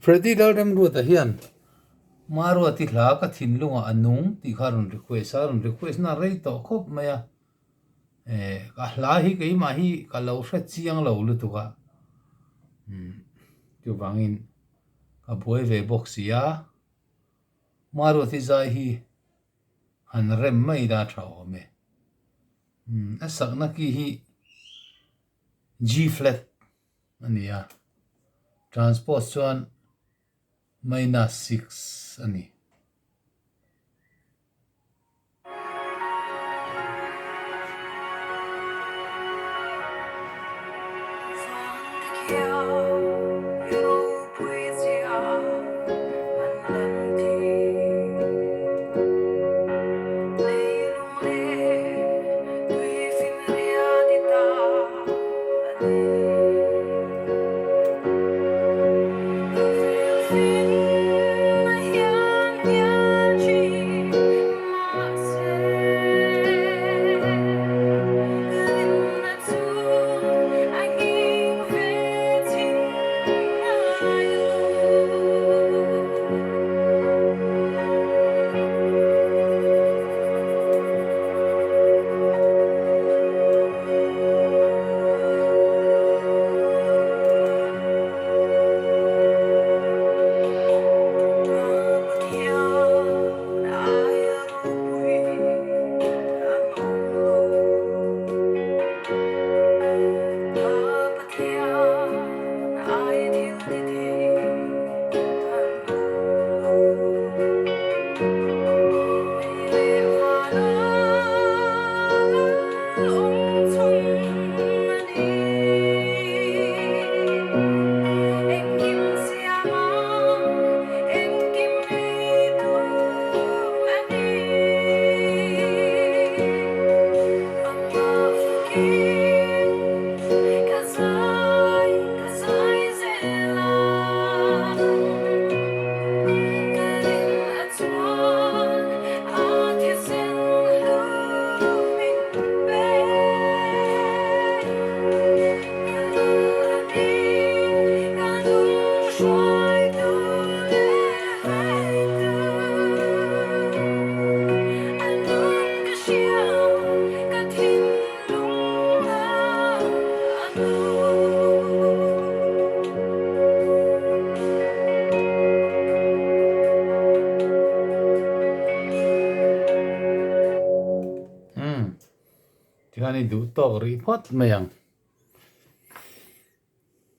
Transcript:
Freddy Lalremruata hian Maruati hla ka thinlungah a nung tih kha a rawn request a, a rawn request na rei tawh khawp mai a. Eh ka hla hi keimah hi ka lo hre chiang lo lutuk a, umm chuvangin ka buai ve bawk si a, Maruati zai hi han rem mai ila a tha awm e. Umm a sakna ki hi G flat a ni a, transpose chuan minus 6 a ni. Tikhan i duh tawk rih phawt mai ang.